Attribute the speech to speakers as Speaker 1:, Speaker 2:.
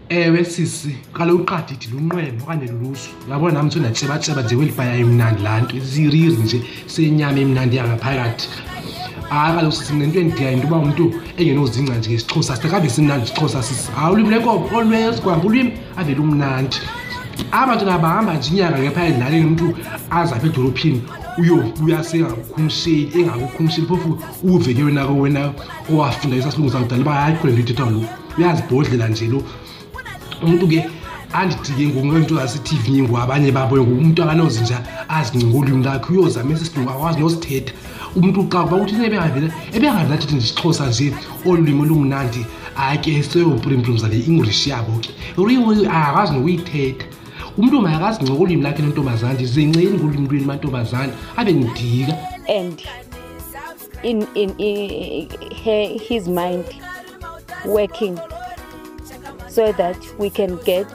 Speaker 1: Ewe sisi, kaloku uqadidi lunxweme okanye lulusu. Uyabona nam sendatshebatsheba nje kweli bhaya imnandi laa nto, isiriri nje senyama emnandi yangaphakathi. Hayi kaloku sisi, mna into endidiya yinto uba umntu engenozingca nje ngesiXhosa, sikabe simnandi isiXhosa sisi. Hayi ulwimi lwenkomo always kwamba ulwimi ave lumnandi. Abantwana bahamba nje inyanga ke phaya edlaleni, umntu aze apha edolophini uyobuya sengakukhumsheli, engakukhumsheli phofu uve ke wena ke wena owafunda esasilungu sakudala uba hayi kule nto ithethwa lo, uyazibhodlela nje lo umntu ke. Andidike ngoku ngeento zase-T V ngoku, abanye babo ngoku umntu akanozinja azince ngolwimi lakhe, uyozama esi silungu akwazi nosithetha umntu. Xa kuba uthi ebengavele athethe nje isiXhosa nje, olu lwimi olumnandi, hayi ke seyoprimprimza le English yabo ke, akakwazi nokuyithetha. Umntu makakazince ngolwimi lakhe lentombazana, ndizinceni ngolwimi lwenu mantombazana, abe ndidika.
Speaker 2: And in his mind working so that we can get